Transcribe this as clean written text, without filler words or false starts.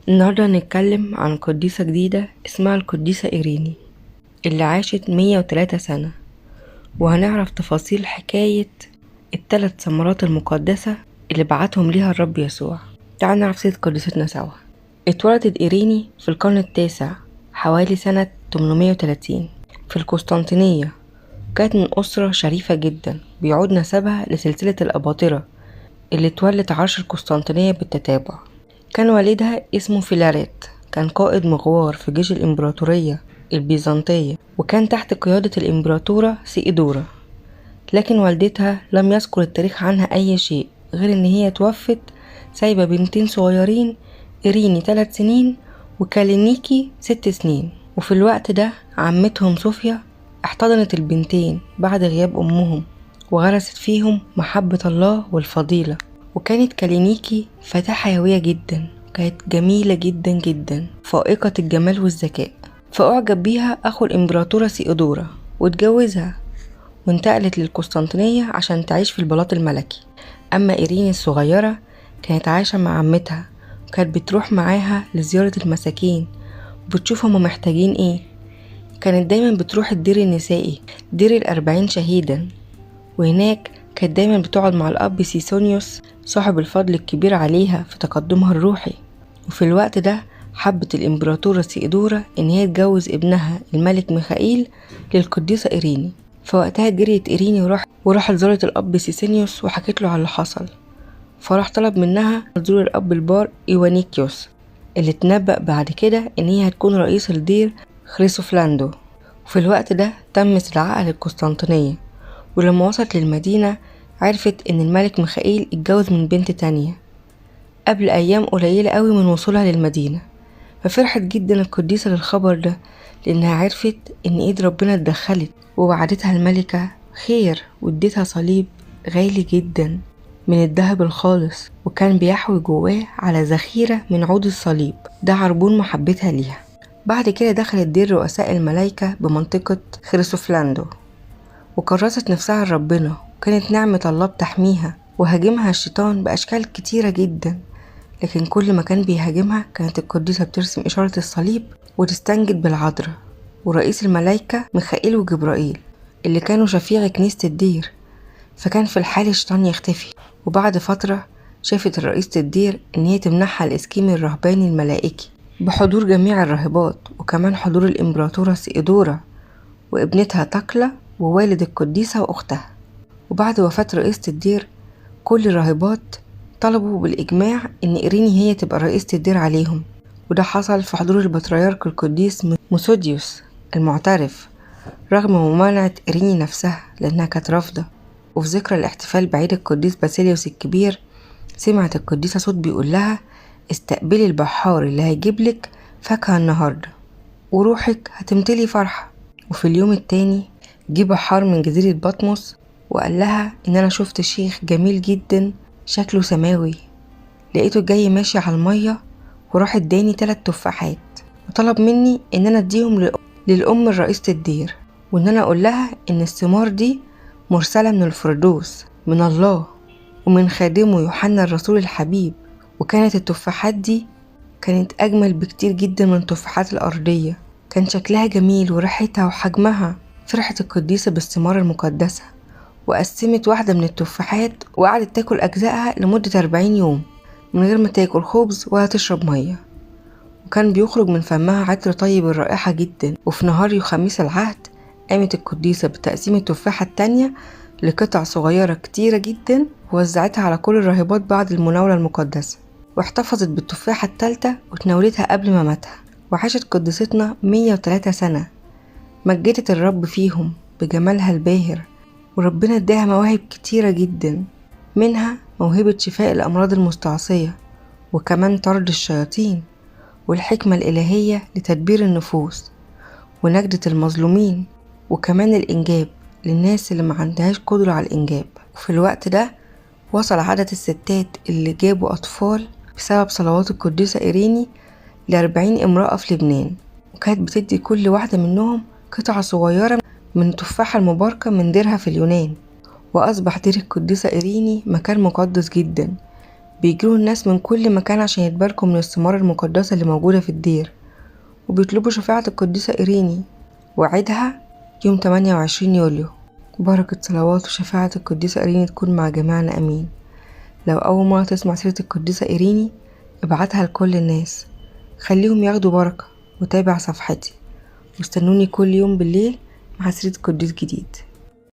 النهاردة هنتكلم عن قديسة جديدة اسمها القديسة إيريني اللي عاشت 103 سنة، وهنعرف تفاصيل حكاية الثلاث ثمرات المقدسة اللي بعتهم ليها الرب يسوع. تعال نعرف سيرة قديستنا سوا. اتولدت إيريني في القرن التاسع حوالي سنة 830 في القسطنطينية. كانت من أسرة شريفة جدا بيعود نسبها لسلسلة الأباطرة اللي تولت عرش القسطنطينية بالتتابع. كان والدها اسمه فيلاريت، كان قائد مغوار في جيش الإمبراطورية البيزنطية، وكان تحت قيادة الإمبراطورة سيدورا. لكن والدتها لم يذكر التاريخ عنها أي شيء غير إن هي توفت سايبة بنتين صغيرين، إيريني 3 سنين وكالينيكي 6 سنين. وفي الوقت ده عمتهم صوفيا احتضنت البنتين بعد غياب أمهم وغرست فيهم محبة الله والفضيلة. وكانت كالينيكي فتاة حيوية جدا، كانت جميلة جدا جدا، فائقة الجمال والذكاء، فأعجب بيها أخو الإمبراطورة سيدورا واتجوزها، وانتقلت للقسطنطينية عشان تعيش في البلاط الملكي. أما إيريني الصغيرة كانت عايشة مع عمتها، وكانت بتروح معاها لزيارة المساكين وبتشوف هما محتاجين ايه. كانت دايما بتروح الدير النسائي، دير 40 شهيدا، وهناك كانت دايما بتقعد مع الأب سيسونيوس صاحب الفضل الكبير عليها في تقدمها الروحي. وفي الوقت ده حبت الإمبراطورة سيدورا إن هي تجوز ابنها الملك ميخائيل للقديسة إيريني. فوقتها جريت إيريني وراحت زارت الأب سيسينيوس وحكت له على اللي حصل، فراح طلب منها تزور الأب البار إيوانيكيوس اللي تنبأ بعد كده إن هي هتكون رئيس الدير خريسوفلاندو. وفي الوقت ده تم استدعائها للقسطنطينية، ولما وصلت للمدينة عرفت إن الملك ميخائيل اتجوز من بنت تانية قبل أيام قليلة قوي من وصولها للمدينة. ففرحت جدا القديسة للخبر ده لأنها عرفت إن إيد ربنا اتدخلت ووعدتها الملكة خير واديتها صليب غالي جدا من الذهب الخالص، وكان بيحوي جواه على ذخيرة من عود الصليب، ده عربون محبتها ليها. بعد كده دخلت دير رؤساء الملايكة بمنطقة خريسوفلاندو وكرست نفسها لربنا، وكانت نعمة الله بتحميها. وهاجمها الشيطان بأشكال كتيرة جدا، لكن كل ما كان بيهاجمها كانت القديسة بترسم إشارة الصليب وتستنجد بالعذراء ورئيس الملايكة ميخائيل وجبرائيل اللي كانوا شفيع كنيسة الدير، فكان في الحال الشيطان يختفي. وبعد فترة شافت الرئيسة الدير إن هي تمنحها الإسكيم الرهباني الملائكي بحضور جميع الراهبات، وكمان حضور الإمبراطورة سيدورا وابنتها تقلة ووالد القديسة وأختها. وبعد وفاة رئيسة الدير كل الراهبات طلبوا بالإجماع إن إيريني هي تبقى رئيسة الدير عليهم، وده حصل في حضور البطريرك القديس موسوديوس المعترف رغم ممانعة إيريني نفسها لأنها كانت رافضة. وفي ذكرى الاحتفال بعيد القديس باسيليوس الكبير سمعت القديسة صوت بيقول لها استقبلي البحار اللي هيجيبلك فاكهة النهاردة وروحك هتمتلي فرحة. وفي اليوم التاني جه بحار من جزيرة بطمس وقال لها إن أنا شفت شيخ جميل جدا شكله سماوي، لقيته جاي ماشي على المية وراح اداني 3 تفاحات وطلب مني إن أنا اديهم للأم الرئيسة الدير، وإن أنا أقول لها إن الثمار دي مرسلة من الفردوس من الله ومن خادمه يوحنا الرسول الحبيب. وكانت التفاحات دي كانت أجمل بكتير جدا من التفاحات الأرضية، كان شكلها جميل وريحتها وحجمها. فرحت القديسة بالثمار المقدسة وقسمت واحدة من التفاحات وقعدت تاكل أجزائها لمدة 40 يوم من غير ما تاكل خبز ولا تشرب مية، وكان بيخرج من فمها عطر طيب الرائحة جدا. وفي نهار خميس العهد قامت القديسة بتقسيم التفاحة التانية لقطع صغيرة كتيرة جدا ووزعتها على كل الراهبات بعد المناولة المقدسة، واحتفظت بالتفاحة التالتة وتناولتها قبل ما ماتها. وعاشت قديستنا 103 سنة مجدت الرب فيهم بجمالها الباهر، وربنا اداها مواهب كتيرة جدا، منها موهبة شفاء الأمراض المستعصية، وكمان طرد الشياطين، والحكمة الإلهية لتدبير النفوس ونجدة المظلومين، وكمان الإنجاب للناس اللي ما عندهاش قدرة على الإنجاب. وفي الوقت ده وصل عدد الستات اللي جابوا أطفال بسبب صلوات القديسة إيريني ل40 امرأة في لبنان، وكانت بتدي كل واحدة منهم قطعة صغيرة من التفاحة المباركة من ديرها في اليونان. وأصبح دير القديسة إيريني مكان مقدس جدا بيجيله الناس من كل مكان عشان يتباركوا من الثمار المقدسة اللي موجودة في الدير، وبيطلبوا شفاعة القديسة إيريني، وعيدها يوم 28 يوليو. بركة صلوات وشفاعة القديسة إيريني تكون مع جميعنا، أمين. لو أول مرة تسمع سيرة القديسة إيريني ابعتها لكل الناس، خليهم ياخدوا بركة، وتابع صفحتي، واستنوني كل يوم بالليل مع سيرة قديس جديد.